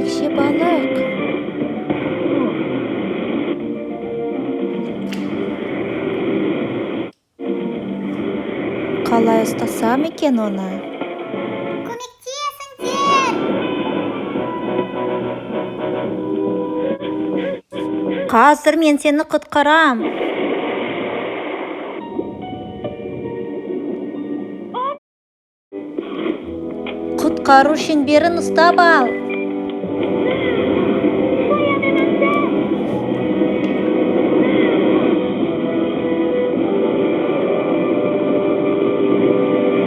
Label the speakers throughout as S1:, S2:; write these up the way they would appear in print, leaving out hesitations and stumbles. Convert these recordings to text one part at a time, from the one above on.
S1: Ерекше балық. Қалай ұстасам екен оны?
S2: Көмектесіңдер!
S1: Қазір мен сені құтқарам. Құтқару шеңберін ұстап ал.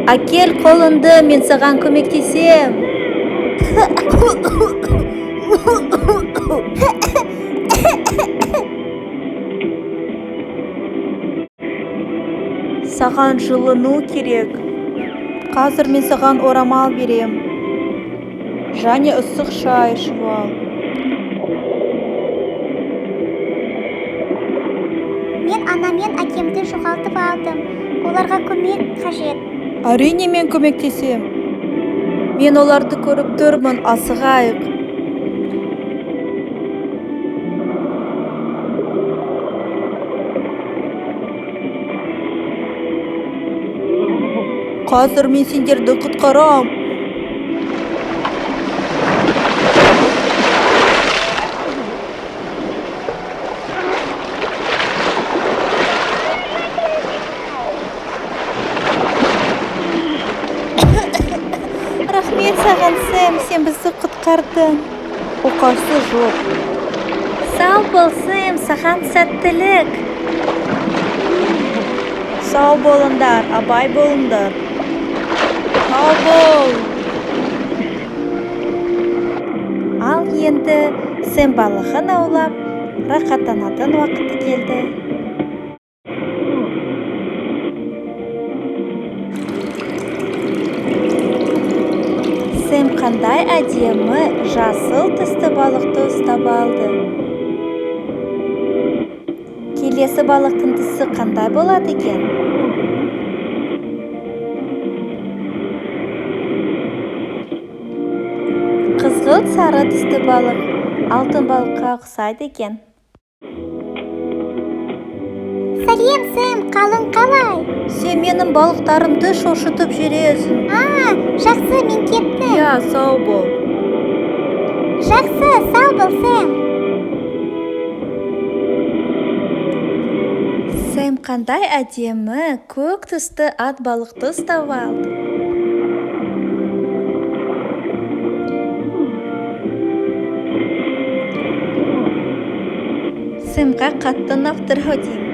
S1: Әкел қолыңды, мен саған көмектесем. Саған жылыну керек. Қазір мен саған орамал берем. Және ысық шай ішіп ал.
S2: Мен анамен әкемді жоғалтып алдым. Оларға көмек қажет.
S1: Әрине, мен көмектесем. Мен оларды көріп тұрмын, асығайық. Қазір мен сендерді құтқарам. Рахмет саған, Сэм, сен бізді құтқардың. Оқасы жоқ. Сау бол, Сэм, саған сәттілік. Сау болыңдар, абай болыңдар. Сау бол. Ал енді Сэм балығын аулап, рақаттанатын уақыты келді. Сэм қандай әдемі жасыл түсті балықты ұстап алды. Келесі балықтың түсі қандай болады екен? Қызғылт сары түсті балық алтын балыққа ұқсайды екен.
S2: Сәлем, Сэм, қалың қалай?
S1: Сен менің балықтарымды шошытып жібересің.
S2: А, жақсы, мен кеттім.
S1: Иә, сау бол.
S2: Жақсы, сау бол, Сэм.
S1: Сэм қандай әдемі көк түсті ат балықты ұстап алды. Сэмға қатты ұнап тұр ау деймін.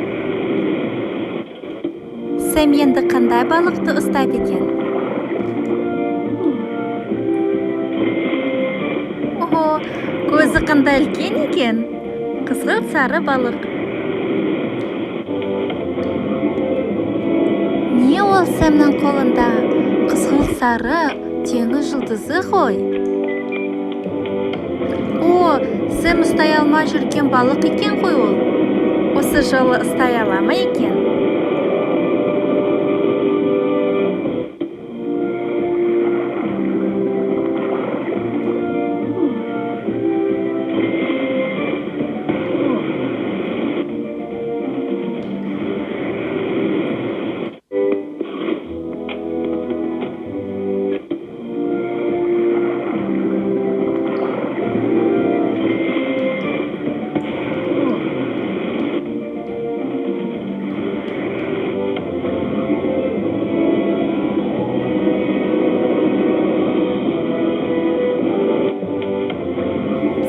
S1: Сэм енді қандай балықты ұстайды екен? Ого, көзі қандай үлкен екен? Қызғылт сары балық. Не ол Сэмнің қолында? Қызғылт сары теңіз жұлдызы ғой. О, Сэм ұстай алмай жүрген балық екен ғой ол. Осы жолы ұстай ала ма екен?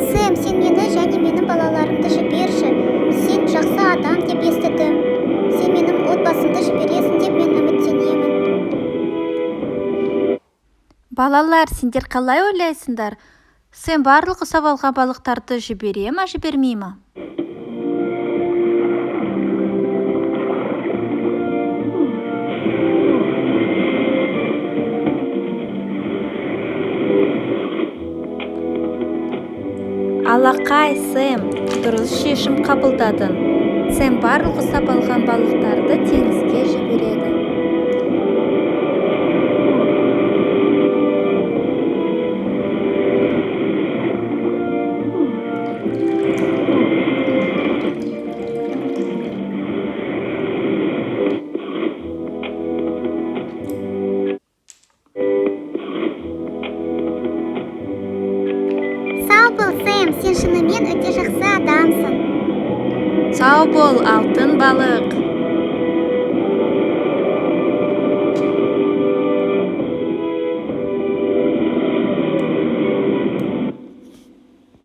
S2: Сэм, сен мені және менің балаларымды жіберші. Сен жақсы адам деп естідім. Сен менің отбасымды жібересің деп мен үміттенемін.
S1: Балалар, сендер қалай ойлайсыңдар? Сэм барлық ұстап алған балықтарды жібере ма, жібермей ма? Алақай, Сэм, дұрыс шешім қабылдадың. Сэм барлық ұстап алған балықтарды теңізге жібереді.
S2: Сау бол, Сэм, сен шынымен өте жақсы адамсың.
S3: Сау бол, алтын балық.